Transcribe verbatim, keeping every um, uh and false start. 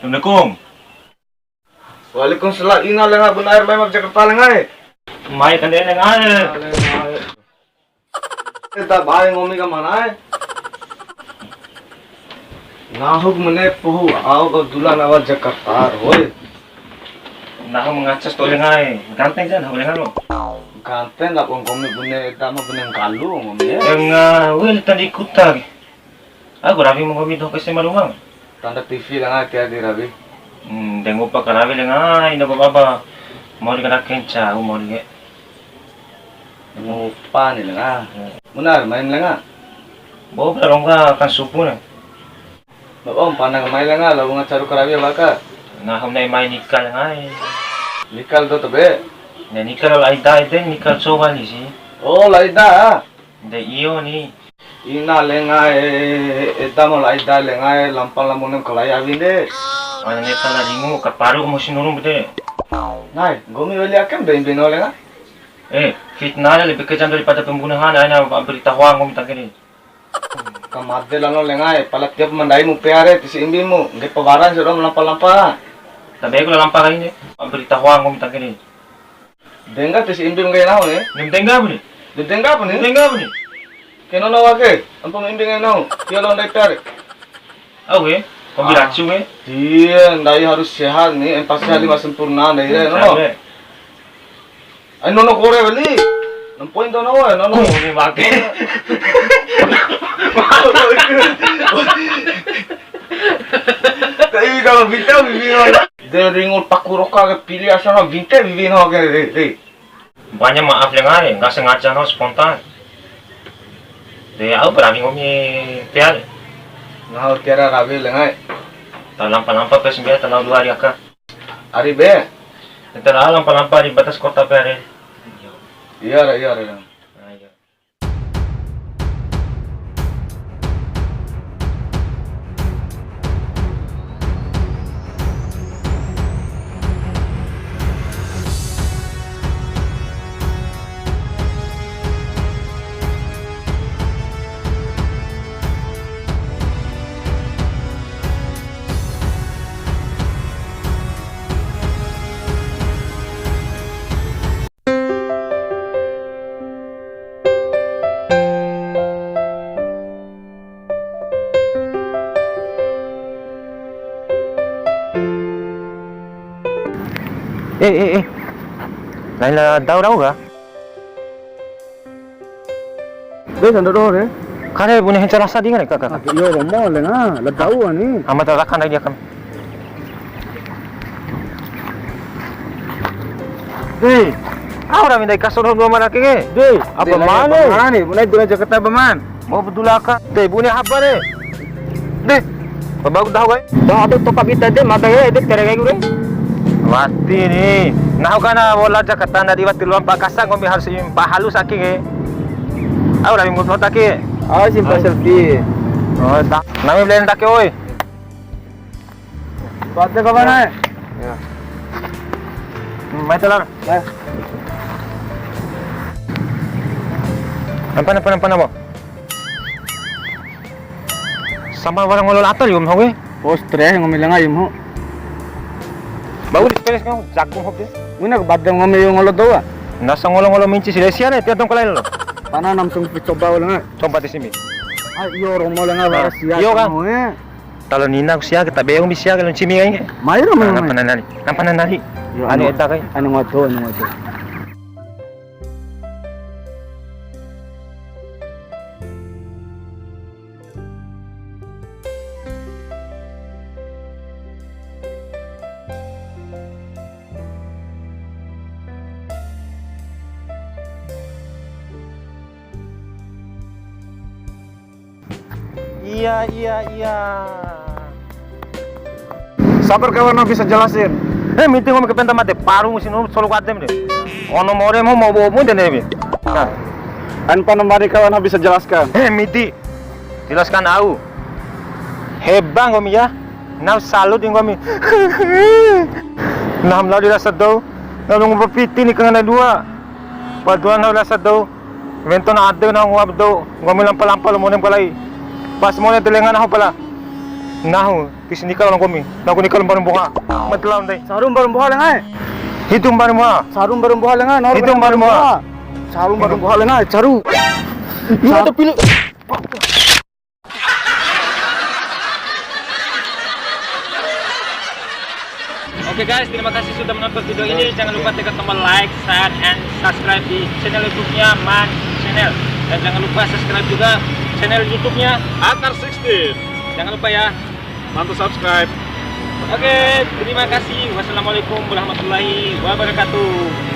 Assalamualaikum. Waalaikumsalam. Ina lenga, bune air mai ma Jakarta lenga e. Mai kande lenga e. Eda bae ngomi ka mana e? Nahu mene pohu au ka dula nawa Jakarta, hoi. Nahu ma ngaca sto lenga e. Ganteng jan nahu lenga lo. Ganteng labo ngomi bune eda ma bune nggalu ngomi e. Lenga, wel tadi kuta. Aku rawi mu ngomi doho ke S M A Ruma. Tanda T V lenga tiar di rawi. Hmm, de ngupa karawi lenga, ina baba ba. Mau di kena kenca, aku mau di ke. Ngupa ni lenga. Hmm. Benar, main lenga. Bau pernah rongga kan supu ne. Baba, mpana mai lenga, lalu ngacaru karawi baka. Nah, hom nai mai nikah lenga. Nikah do to be. Ne nikah la ida ede, nikah coba ni si. Oh, la ida. De iyo ni. Ina lenga e, eda mo la ida lenga e, lampa la mone kalai awi nde. Ana neta la ringu, kaparu mo sinurung bede. Nai, ngomi weli akan be imbino lenga? Eh, fitnah lebih kejam daripada pembunuhan, aina berita hoang ngomi tangke ni. Kamade lalo lenga e, pala tiap mandai mu pea re, tisi imbi mu, ngge pawaran sia doho lampa-lampa. Tabe ku la lampa kai ni, berita hoang ngomi tangke ni. Dengga tisi imbi nggahi nahu ni. Ni dengga apa ni? Ni dengga apa ni? Dengga apa ni? Ke nono wake, ampo imbi nggahi nahu. Tio lo ndai tare. Au ke? Kombi racu ke? Iya, ndai harus sehat ni, empat sehat lima sempurna ndai re, nono. Ai nono kore wali. Nempoin to nahu, nono. Kombi make. Tapi kalau bintang bibi nono. De ringu paku roka ke pili asa na binte bibi no ke re, re. Banyak maaf lenga e, nggak sengaja no spontan. De au berani ngomi tiar. Nah, tiara rawi lenga e. Ta lampa-lampa pes mbia ta dua hari aka. Ari be. Ente la lampa-lampa di batas kota pe are. Iya, iya, iya. Nah, iya. Eh, eh, eh. Lain la dau rau ka? Be, sando doho re. Kare bune henca rasa di ngare, Kak, Kak. Iyo, romo lenga, la dau ani. Amat rakan lagi akan. Dei, au ra mindai kasoro dua mana ke? Dei, apa mana? Mana? Bune dula Jakarta ba man. Mau bedula ka? Te bune haba re. Deh, babaku dahu kai. Dah, ada top up ita de, mata ya, de, tere kai gure. Wati ni. Nahu kana wala Jakarta na di wati luan pakasa, ngombe harus impa halus aki ke. Au lagi mutu taki. Ah, simpan selfie. Oh, tak. Nami belen taki, oi. Bate kawan ai. Ya. Hmm, mai telar. Eh. Nampa, nampa, nampa, nampa. Sama wara ngolo lato liu, Om, ho, we. Oh, stres ngomi lenga, Om, ho. Bau di stres kau, jago, ho, de. Wina ke bade ngomi yo ngolo doa. Nasa ngolo-ngolo minci si lesia ne, tiap tong kelai lo. Pana nam sung coba wala ngai. Coba di sini. Ah, iyo, romo lenga wara sia. Iyo, kan? Ho, eh. Talo nina ku sia, kita beong bi sia, kalau cimi kai. Mai ro, mai, mai. Nampa nanari. Nampa nanari. Yo, anu, anu eta kai. Anu ngoto, anu ngoto. Iya, iya, iya. Sabar kawan, bisa jelasin. Eh, meeting ngomi kepenta mate paru musim nu solo kuatem de. Ono more mau mau bomu de nebi. Nah. Anpa nomor kawan bisa jelaskan. Eh, midi. Jelaskan au. Heba ngomi ya. Nau salut ngomi. Nah, melau dirasa dou. Lalu ngupa piti ni kengana dua. Paduan nau rasa dou. Wento na ade na nguap dou, ngomi lampa-lampa lo mone kalai. Pas mone telenga nahu pala. Nahu, tisi nika lawan komi. Nahu nika lawan mboha. Mati lawan dai. Caru mbaru mboha lenga e. Hitu mbaru mboha. Caru mbaru mboha lenga e. Hitu mbaru mboha. Caru mbaru mboha lenga e. Caru. Iya, ada pilu. Oke guys, terima kasih sudah menonton video ini. Jangan lupa tekan tombol like, share, and subscribe di channel YouTube-nya Man Channel. Dan jangan lupa subscribe juga channel YouTube-nya Atar sixteen. Jangan lupa ya. Bantu subscribe. Oke, terima kasih. Wassalamualaikum warahmatullahi wabarakatuh.